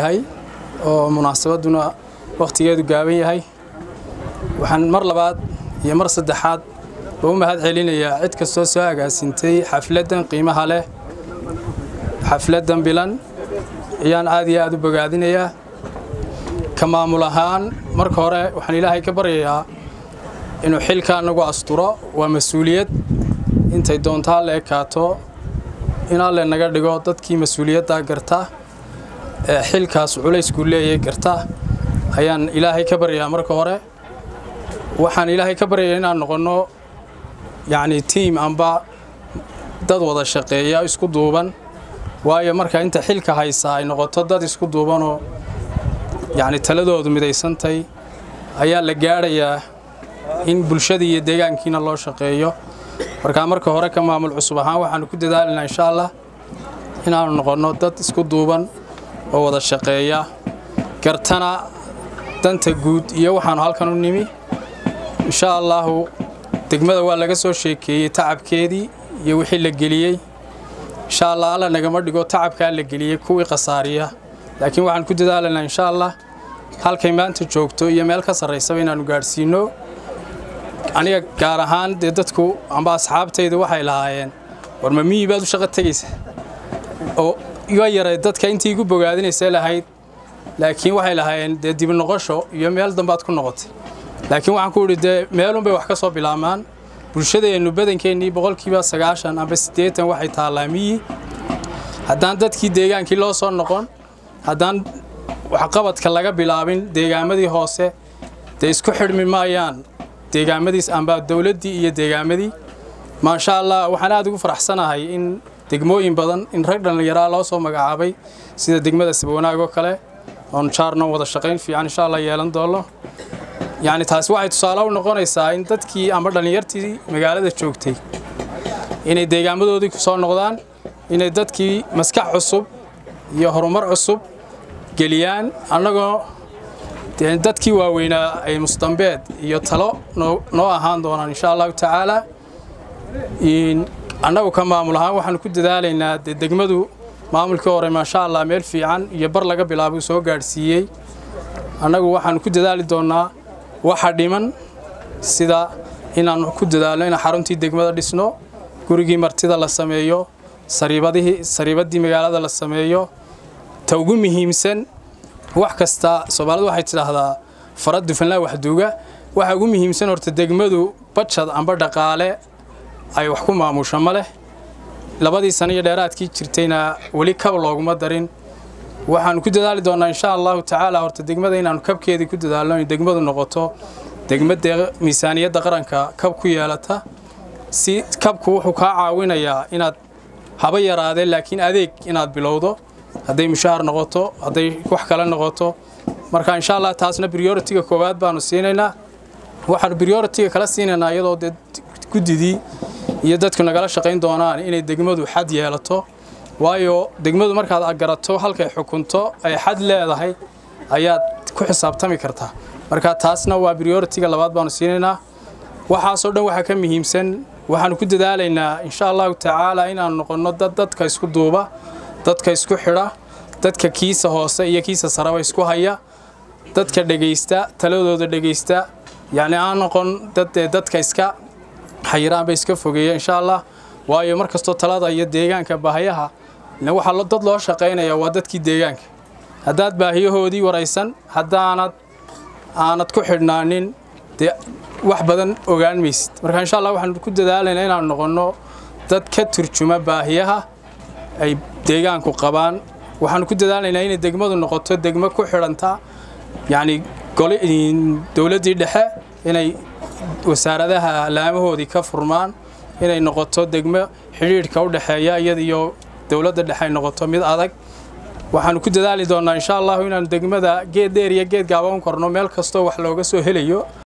Yahay oo munaasabaduna waqtigeedu gaaban yahay, waxaan mar labaad iyo mar saddexaad u mahad celinayaa cid kastoo soo agaasintay xafladdan qiimaha leh. Xafladdan bilan ayaan aad iyo aad u bogaadinayaa. Ka maamul ahaan, marka hore waxaan Ilaahay ka baryayaa inuu xilkaa nagu asturo. Waa mas-uuliyad intay doontaa la ekaato, in Alle naga dhigo dadkii mas-uuliyaddaa garta ee xilkaas culaysku leeyahay garta ayaan Ilaahay ka baryayaa. Marka hore waxaan Ilaahay ka baryayaa inaan noqonno yacni team amba dad wada shaqeeya, isku duuban, waayo marka inta xilka haysaa ay noqoto dad isku duubanoo yacni taladoodu midaysantay ayaa la gaadhayaa in bulshadii iyo deegaankiina loo shaqeeyo. Marka marka hore, ka maamul cusub ahaan, waxaanu ku dadaalaynaa, insha Allah, inaanu noqonno dad isku duuban oo wada shaqeeya, gartana danta guud iyo waxaanu halkan u nimi, insha Allahu. Degmada waa laga soo sheekeeyey tacabkeedii iyo wixii la geliyey. Insha Allah, Alla nagama dhigo tacabkaa la geliyey kuwii khasaariya, laakiin waxaan ku dadaalaynaa, insha Allah, halkay maanta joogto iyo meel ka sarraysaba inaanu gaadhsiino. Aniga gaar ahaan dee dadku amba asxaabtayda waxay lahaayeen, "War ma miyi baad u shaqo tegaysa?" Oo iga yaray dadka intii igu bogaadinaysa lahayd, laakiin waxay lahaayeen dee dib noqosho iyo meel dambaad ku noqotay. Laakiin waxaan ku idhi, dee meelun bay wax ka soo bilaabmaan. Bulshadeennu badankeennii 90% amba 80 waxay taallaa miyi. Haddaan dadkii deegaankii loo soo noqon, haddaan waxqabadka laga bilaabin deegaamadii hoose, dee isku xidhmi maayaan deegaamadiis amba dowladdii iyo deegaamadii. Maasha Allah, waxaan aad ugu faraxsanahay in degmooyin badan in rag dhallinyaraa loo soo magacaabay, sida degmada Sabawanaag oo kale oon jaarno wada shaqayn fiican, insha Allah, yeelan doono. Yacni taasi waxay tusaale u noqonaysaa in dadkii amba dhallinyartii magaalada joogtay inay deegaamadoodii ku soo noqdaan, inay dadkii maskax cusub iyo horumar cusub geliyaan, annagoo dadkii waaweynaa ay mustambeed iyo talo noo ahaan doonaan, insha Allahu tacaala. Annagu ka maamul ahaan waxaanu ku dadaalaynaa, dee degmadu maamulkii hore, maasha Allah, meel fiican iyo bar laga bilaabay soo gaadhsiiyey. Annagu waxaanu ku dadaali doonnaa waxa dhiman, sida inaannu ku dadaalno inaan xaruntii degmada dhisno, gurigii martida la sameeyo, sariibadihii, sariibaddii magaalada la sameeyo. Ta ugu muhiimsan wax kasta, Soomaalidu waxay tidhaahdaa fara dufanlaa wax duuga. Waxa ugu muhiimsan horta, degmadu budget amba dhaqaale ay wax ku maamusho ma leh. 2dii sano iyo dheeraadkii jirtayna weli kab looguma darin. Waxaanu ku dadaali doonnaa, insha Allahu tacaala, horta degmada inaanu kabkeedii ku dadaalno, in degmadu noqoto degmadee miisaaniyadda qaranka kab ku yeelata. Si kabku wuxuu kaa caawinayaa inaad haba yaraadee laakiin adeeg inaad bilowdo, hadday mushahar noqoto, hadday wax kale noqoto. Marka, insha Allah, taasna priority-ga koowaad baanu siinaynaa. Waxaanu priority-ga kala siinaynaa, iyadoo dee guddidii iyo dadku nagala shaqayn doonaan, inay degmadu xad yeelato, waayo degmadu markaad garato halkay xukunto ay xad leedahay ayaad ku xisaabtami kartaa. Marka taasna waa priority-ga labaad baanu siinaynaa. Waxaasoo dhan waxaa ka muhiimsan, waxaanu ku dadaalaynaa, insha Allahu tacaala, inaanu noqonno dad dadka isku duuba, dadka isku xidha, dadka kiisa hoose iyo kiisa sareba isku haya, dadka dhegaysta, taladooda dhegaysta, yacni aan noqon dad dadka iska xayiraanba iska fogeeya, insha Allah. Waayo mar kastoo talada iyo deegaanka baahiyaha waxaa dad loo shaqaynaya waa dadkii deegaanka. Haddaad baahiyahoodii waraysan, haddaanad aanad ku xidhnaanin, dee wax badan ogaan maysid. Marka, insha Allah, waxaanu ku dadaalaynaa inaanu noqonno dad ka turjuma baahiyaha ay deegaanku qabaan. Waxaanu ku dadaalaynaa inay degmadu noqoto degmo ku xidhanta yacni dowladdii dhexe, inay wasaaradaha laamahoodii ka furmaan, inay noqoto degmo xidhiidhka u dhexeeya iyada iyo dowladda dhexe ay noqoto mid adag. Waxaanu ku dadaali doonnaa, insha Allahu, inaanu degmada geed dheer iyo geed gaaban korno meel kastoo wax looga soo helayo.